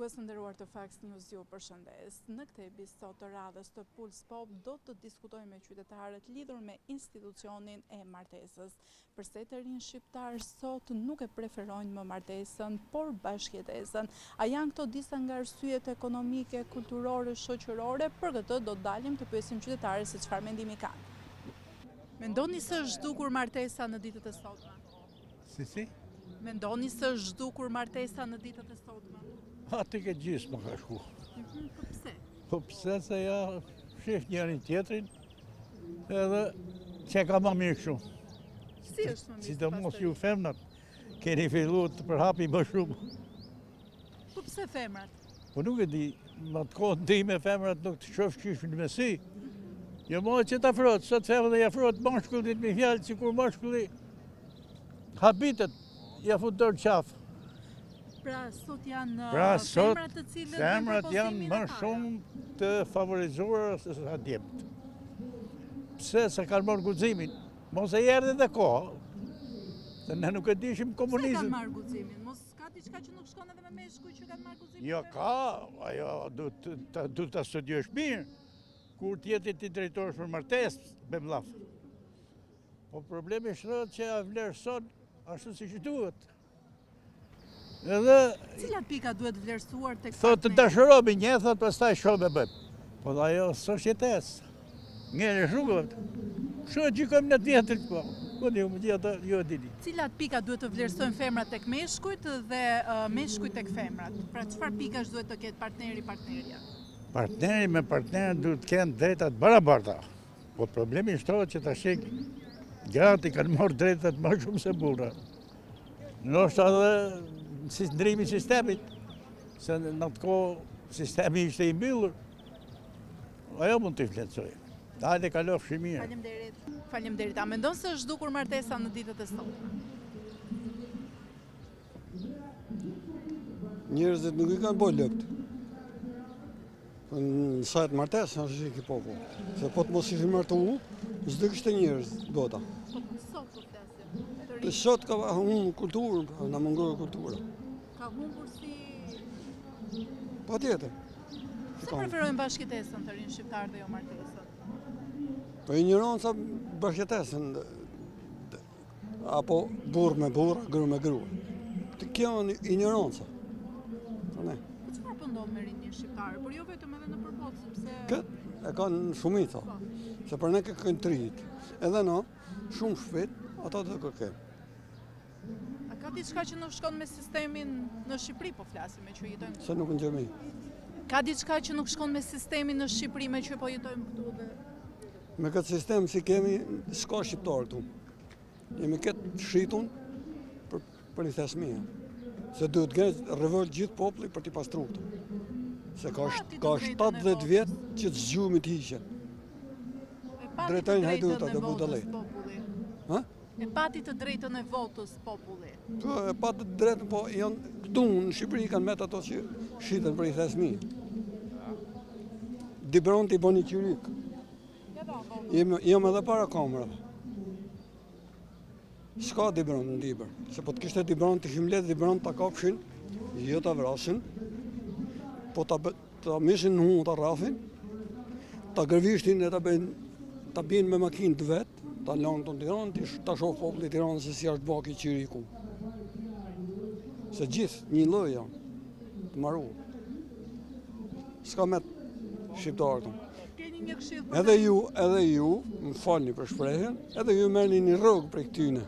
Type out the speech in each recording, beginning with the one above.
Shikues të nderuar të Fax News ju përshëndes. Në këtë episod të radhës të Puls Pop do të diskutojmë me qytetarët lidhur me institucionin e martesës. Përse të rinjtë shqiptarë sot nuk e preferojnë më martesën, por bashkëjetesën? A janë këto disa nga arsyet ekonomike, kulturore, shoqërore? Për këtë do të dalim të pyesim qytetarët se çfarë mendimi kanë. Mendoni se është zhdukur martesa në ditët e sotme? Si, si? Mendoni se është zhdukur martesa në ditët e sotme? Aty ke gjysmë ka shku. Mhm, po pse? Po pse se ja shif njërin tjetrin, edhe që ka ma mirë kështu. Si është më mirë? Sidomos ju femnat, keni fillu të përhapi më shumë. Po pse femrat? Po nuk e di, në atë kohën time femrat nuk të shofshin me sy. Jo mo që të afrohet, sot femrat i afrohet mashkullit me fjalë, sikur mashkulli habitet, ja fut dorën n'qafë. Pra, sot janë pra, uh, sot, femrat të cilët femrat janë më shumë të favorizuara se sa djemtë. Pse se kanë marrë guximin? Mos e erdhi dhe koha. Se ne nuk e dishim komunizmin. Pse kanë marrë guximin? Mos ka diçka që nuk shkon edhe me meshkuj që kanë marrë guximin? Jo ka, ajo duhet ta studiosh mirë. Kur tjetrit t'i drejtohesh për martesë, me mllaf. Po problemi është që a vlerëson ashtu siç duhet. Edhe... Cilat pika duhet vlerësuar tek Thotë të dashurohemi një, thotë pastaj shohim e bëjmë. Po dhe ajo s'është jetesë. Ngele rrugëve. Kështu e gjykojmë ne të vjetrit, po. Po di, më gjithë ato, ju e dini. Cilat pika duhet të vlerësojnë femrat tek meshkujt dhe meshkujt tek femrat? Pra çfarë pikash duhet të ketë partneri, partnerja? Partneri me partneren duhet të kenë drejta të barabarta. Po problemi shtrohet që tash gratë i kanë marrë drejtat më shumë se burrat. Ndoshta edhe si ndrimi i sistemit, se në atë kohë sistemi ishte i mbyllur. Ajo mund t'i vlerësoj. Hajde kalofshi mirë. Faleminderit. Faleminderit. A mendon se është zhdukur martesa në ditët e sotme? Njerëzit nuk i kanë bo lëpt. Në sajë të martesës është ky popull. Se po të mos ishin martu, s'do kishte njerëz bota. Po sot po flasim. Po sot ka humbur kulturën, pra, na mungon kultura. Ka humbur si Patjetër. Pse preferojnë bashkëjetesën të rinjtë shqiptarë dhe jo martesën? Po injoranca bashkëjetesën Apo burrë me burrë, grua me grua. Të kjo në injoranca. Po ne. Po çfarë po ndodh me rininë shqiptare, por jo vetëm edhe nëpër botë, sepse Këtë e kanë shumica. Po. Se për ne kërkojnë të rinjtë. Edhe na, shumë shpejt, ata do të kërkojnë. A ka diçka që nuk shkon me sistemin në Shqipëri, po flasim meqë jetojmë? Se nuk në gjemi. Ka diçka që nuk shkon me sistemin në Shqipëri meqë po jetojmë këtu dhe... Me këtë sistem si kemi, s'ka shqiptar këtu. Jemi këtë të shitun për, për një thes mirë. Se duhet të ngrejë revoltë gjithë populli për t'i pastru këtu. Se ka, ka 70 vjet që të zgjumit hiqen. Drejtojnë hajdutat e budallenjtë. Ha? E pati të drejtën e votës populli. Po, e pati të drejtën, po janë këtu në Shqipëri kanë met ato që shiten për një thes mirë. Dibranët i bëni çyryk. Jam, jam edhe para kamerave. S'ka dibran në Dibër. Se po të kishte dibran, të ishim mbledh dibran ta kapshin, jo ta vrasin, po ta, ta mishin në hu, ta rrafin, ta gërvishtin e ta bëjnë, ta bien me makinë të vet, ta lanë në Tiranë, ta shoh populli i Tiranës se si është ba ky çyryku. Se gjithë një lloj janë, të maru. S'ka met shqiptar këtu. Keni një këshillë për Edhe ju, edhe ju, më falni për shprehjen, edhe ju merrni një rrogë prej këtyne.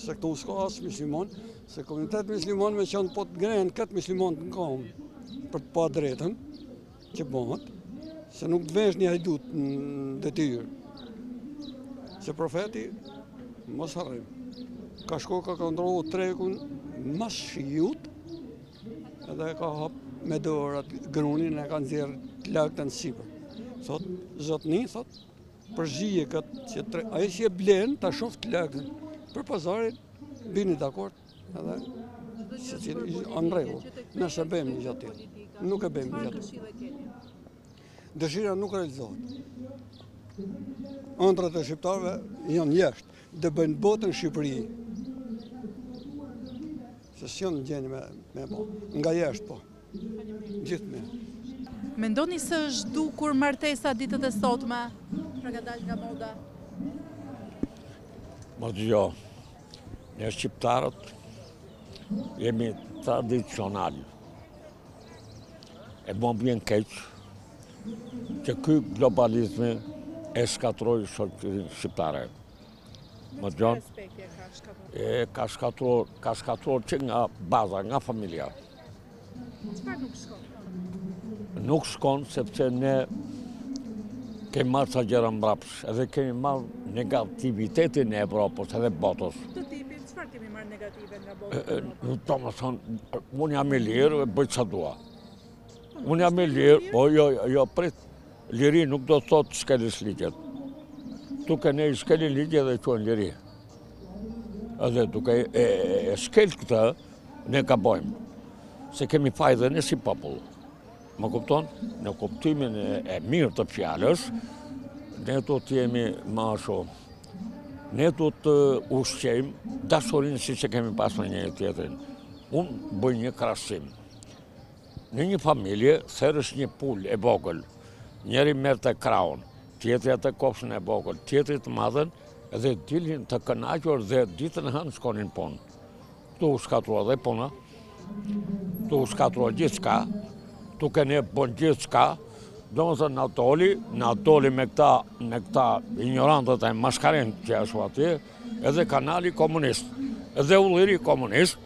Se këtu s'ka as musliman, se komunitet musliman me qenë po të ngrehen këtë musliman në kamë për të padrejtën që bëhet, se nuk të vesh një hajdut në detyrë. Se profeti, mos harrim, ka shku ka kontrollu tregun mas shiut, Edhe e ka hap me dorë atë grunin e ka nxjerrë të lagtën sipër. Thot, zotni, thot, përzije këtë që tre, ai që e blen, ta shof të lagtën. Për pazarin, bini dakord, edhe se që në rregull, nëse bëjmë një gjë të tillë. Nuk e bëjmë një gjë të tillë. Dëshira nuk realizohet. Ëndrrat e shqiptarëve janë jashtë, dhe bëjnë botën në Shqipëri. Se s'janë në gjendje me, me bo. Nga jashtë, po. Gjithë me. Mendoni se është zhdukur martesa ditët e sotme? Pra ka dalë nga moda? Më dëgjo, ne shqiptarët jemi tradicional. E mua më vjen keq që ky globalizmi e shkatërroi shoqërinë shqiptare. Më dëgjon? E ka shkatërruar, ka shkatërruar që nga baza, nga familja. Çfarë nuk shkon? Nuk shkon sepse ne kemi marrë ca gjëra mbrapsht, edhe kemi marrë negativitetin e Evropës edhe botës. Të tipit, çfarë kemi marrë negative nga bota? Domethënë, unë jam i lirë, bëj ça dua. Po, unë jam i lirë, po jo, jo, prit, liri nuk do të thotë shkelësh ligjet. Këtu ke ne i shkelin ligjet dhe quhen liri. Edhe duke e, e shkel këtë, ne gabojmë. Se kemi faj dhe ne si popull. Më kupton? Në kuptimin e, e mirë të fjalës, ne do të jemi më ashtu. Ne do të ushqejmë dashurinë siç e kemi pas me njëri-tjetrin. Unë bëj një krahasim. Në një familje therësh një pulë e vogël, njëri merrte krahun, tjetri atë kofshën e vogël, tjetri të madhen dhe dilnin të kënaqur dhe ditën e hënë shkonin punë. Këtu u shkatërrua dhe puna, këtu u shkatërrua gjithçka, këtu ke ne bën gjithçka, domethënë na doli, na doli me këta, me këta injorantët e maskarenjtë që ashtu atje, edhe kanali komunist, edhe ulliri komunist,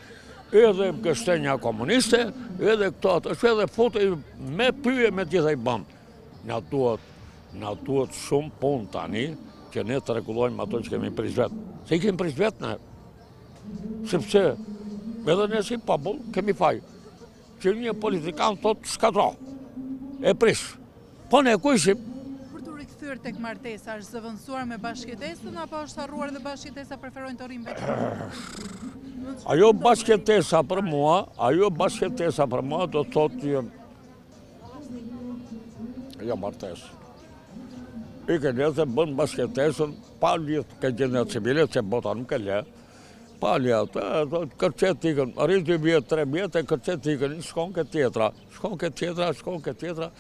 edhe gështenja komuniste, edhe këto atë, është edhe foto me pyje me gjitha i bën. Na duhet, na duhet shumë punë tani, që ne të rregullojmë ato që kemi prish vetë. Se i kemi prish vetë ne. Sepse edhe ne si popull kemi faj. Që një politikan thotë shkatërro, e prish. Po ne ku ishim? Për t'u rikthyer tek martesa, është zëvendësuar me bashkëjetesën apo është harruar dhe bashkëjetesa preferojnë të rrinë vetëm? Ajo bashkëjetesa për mua, ajo bashkëjetesa për mua do të thotë që jo martesë. Ikën edhe bën bashkëjetesën, pa lidh ke gjendja civile, se bota nuk e le, pa lidh atë, kërcet ikën, rri 2 vjet, 3 vjet, e kërcet ikën, shkon ke tjetra, shkon ke tjetra, shkon ke tjetra,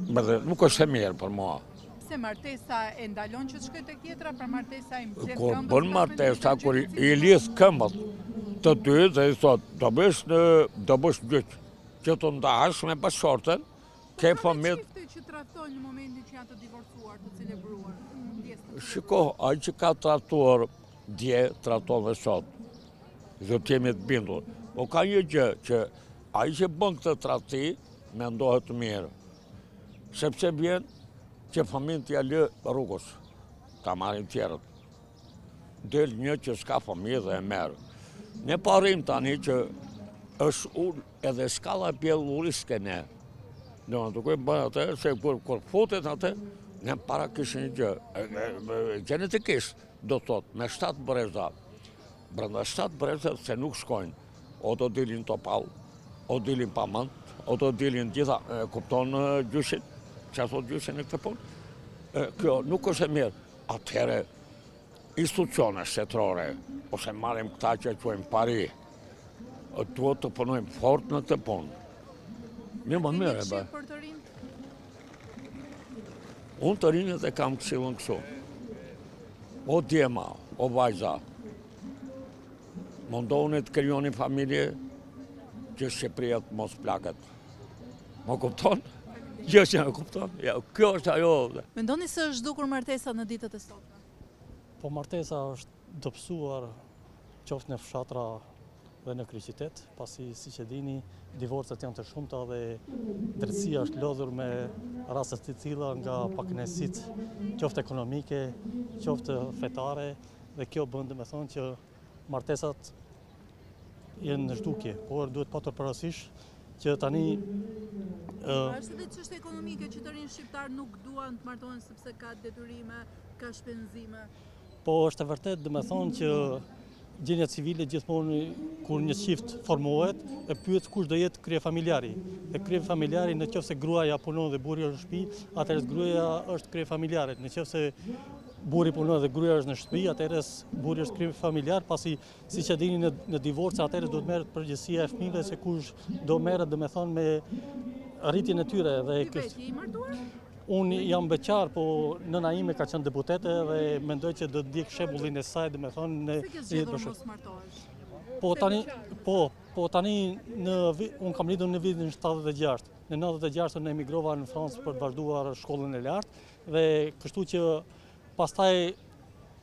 dhe nuk është e mirë për mua. Pse martesa e ndalon që të shkojë tek tjetra, pra martesa i mbledh këmbët? Kur bën martesa, kur i lidh këmbët të dy dhe i thot, do bësh në, do bësh gjyq, që të ndahesh me bashkëshorten, ke po fëmijët. Po çifte që tradhtojnë në momentin që janë të divorcuar, të celebruar, Shiko, ai që ka tradhtuar dje, tradhton dhe sot. Do të jemi të bindur. Po ka një gjë që ai që bën këtë tradhti, mendohet mirë. Sepse vjen që fëmijën t'ia lë rrugës, ta marrin tjerët. Del një që s'ka fëmijë dhe e merr. Ne po arrijmë tani që është ul edhe shkalla e pjellurisë ke ne. Do në duke bërë atë, se kur, kur futet atë, ne para kishim një gjë, gjenetikisht, do të thotë, me 7 breza, brenda 7 breza se nuk shkojnë, o do dilin topall, o dilin pa mend, o do dilin gjitha, e, kupton gjyshin, ça thotë gjyshi në këtë punë, kjo nuk është e mirë, atëherë institucione shtetërore, ose marrim këta që e quajmë pari, duhet të punojmë fort në këtë punë. Mirë, më mirë e bëj. Për të rinjtë? Unë të rinjtë e kam këshillën kështu. O djema, o vajza, mundohuni të krijoni familje që Shqipëria të mos plaket. Më kupton? Jo që më kupton. Ja, kjo është ajo. Mendoni se është zhdukur martesa në ditët e sotme? Po martesa është dobësuar qoftë në fshatra dhe në kryeqytet, pasi siç e dini, divorcet janë të shumta dhe drejtësia është lodhur me raste të tilla nga pakënaqësitë, qoftë ekonomike, qoftë fetare dhe kjo bën domethënë që martesat janë në zhdukje, por duhet patur parasysh që tani A është edhe çështje ekonomike që të rinjtë shqiptarë nuk duan të martohen sepse ka detyrime, ka shpenzime? Po është e vërtetë, domethënë që gjendja civile gjithmonë kur një çift formohet, e pyet kush do jetë kryefamiljari. Dhe kryefamiljari në qoftë se gruaja punon dhe burri është në shtëpi, atëherë gruaja është kryefamiljare. Në qoftë se burri punon dhe gruaja është në shtëpi, atëherë burri është kryefamiljar, pasi siç e dini në, në divorce atëherë duhet merret përgjegjësia e fëmijëve se kush do merret domethënë me rritjen e tyre dhe Ti vetë je i martuar? Unë jam beqar, po nëna ime ka qenë deputete dhe mendoj që do të ndjek shembullin e saj, domethënë në Pse ke zgjedhur mos martohesh? Po tani, po, po tani në unë kam lindur në vitin 76. Në 96 unë emigrova në Francë për të vazhduar shkollën e lartë dhe kështu që pastaj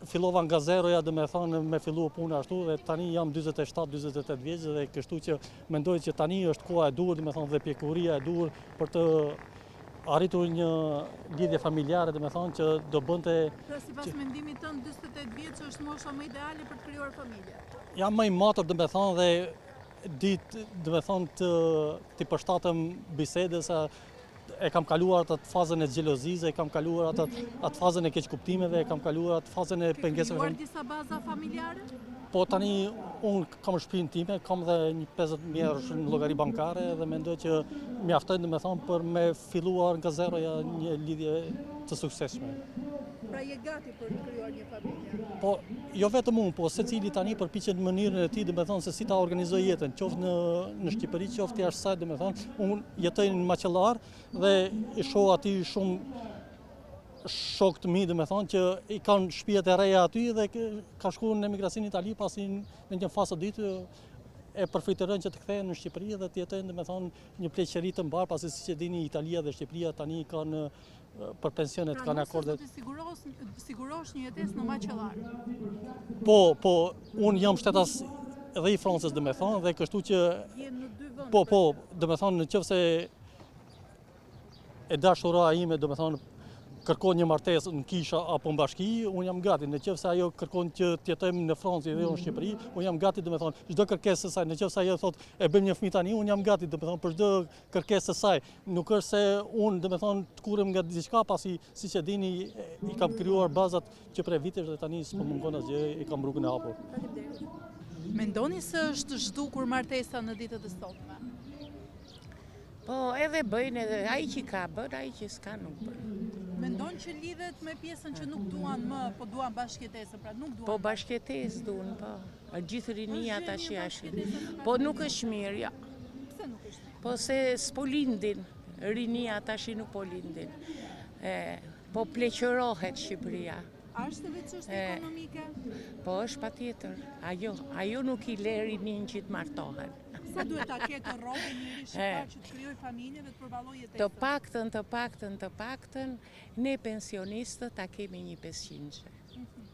fillova nga zeroja, domethënë me fillu punë ashtu dhe tani jam 47-48 vjeç dhe kështu që mendoj që tani është koha e duhur, domethënë dhe pjekuria e duhur për të arritur një lidhje familjare, domethënë që do bënte... Pra sipas mendimit tënd, 48 vjeç është mosha më ideale për të krijuar familje? Jam më i matur, domethënë dhe di, domethënë të, t'i përshtatem bisedës, e kam kaluar atë fazën e xhelozisë, e kam kaluar atë atë fazën e keqkuptimeve, e kam kaluar atë fazën e pengesave. Ke krijuar disa baza familjare? Po tani unë kam shtëpinë time, kam dhe një 50.000 euro në llogari bankare dhe mendoj që mjaftojnë domethënë për me filluar nga zeroja një lidhje të suksesshme. Pra je gati për të krijuar një familje? Po, jo vetëm unë, po secili tani përpiqet në mënyrën e tij, domethënë se si ta organizojë jetën, qoftë në në Shqipëri, qoftë jashtë saj, domethënë, unë jetoj në Maqellarë dhe i shoh aty shumë shokë të mi, domethënë, që i kanë shtëpiat e reja aty dhe ka shkuar në emigracion në Itali, pasi në një fazë të dytë e preferojnë që të kthehen në Shqipëri dhe të jetojnë, domethënë, një pleqëri të mbarë, pasi siç e dini Italia dhe Shqipëria tani kanë për pensionet pra, kanë akorde. Pra nëse do të sigurosh një jetesë në Maqellarë? Po, po, unë jam shtetas dhe i Francës, domethënë, dhe kështu që... Je në dy vende. Po, po, domethënë, në qoftë se e dashura ime, domethënë, kërkon një martesë në kisha apo në bashki, unë jam gati. Në qoftë se ajo kërkon që të jetojmë në Francë dhe jo në Shqipëri, unë jam gati, domethënë, çdo kërkesë të saj, në qoftë se ajo thotë e bëjmë një fëmijë tani, unë jam gati, domethënë, për çdo kërkesë të saj. Nuk është se unë, domethënë, tkurrem nga diçka, pasi, siç e dini, i kam krijuar bazat që prej vitesh dhe tani s'po mungon asgjë, e kam rrugën e hapur. Faleminderit. Mendoni se është zhdukur martesa në ditët e sotme? Po, edhe bëjnë edhe ai që ka bën, ai që s'ka nuk bën. Mendon që lidhet me pjesën që nuk duan më, po duan bashkëjetesën, pra nuk duan. Po bashkëjetesë duan, po. Gjithë rinia tash është. Po nuk është mirë, jo. Pse nuk është mirë? Po se s'po lindin, rinia tashi nuk po lindin. E, po pleqërohet Shqipëria. A është edhe çështje ekonomike? Po është patjetër. Ajo, ajo nuk i le rininë që të martohen. Sa duhet ta ketë rrogën njeriu shqiptar që të krijojë familje dhe të përballojë jetesën? Të paktën, të paktën, të paktën, ne pensionistët ta kemi një 500. Mhm.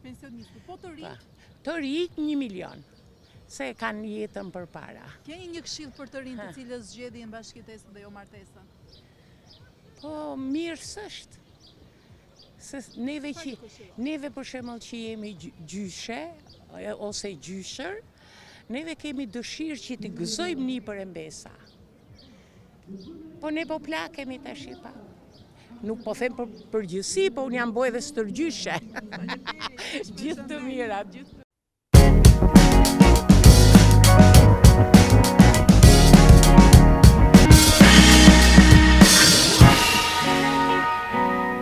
Pensionistët, po të rinjtë? Të rinjtë një milion, se e kanë jetën përpara. Keni një këshillë për të rinjtë të cilët zgjedhin bashkëjetesën dhe jo martesën? Po, mirë s'është. Se neve që, neve për shembull që jemi gjyshe, ose gjyshër, neve kemi dëshirë që t'i gëzojmë nipër e mbesa. Po ne po plakemi tashi pa. Nuk po them për përgjithësi, po unë jam bo edhe stërgjyshe. Gjithë të mirat, gjithë të mirat.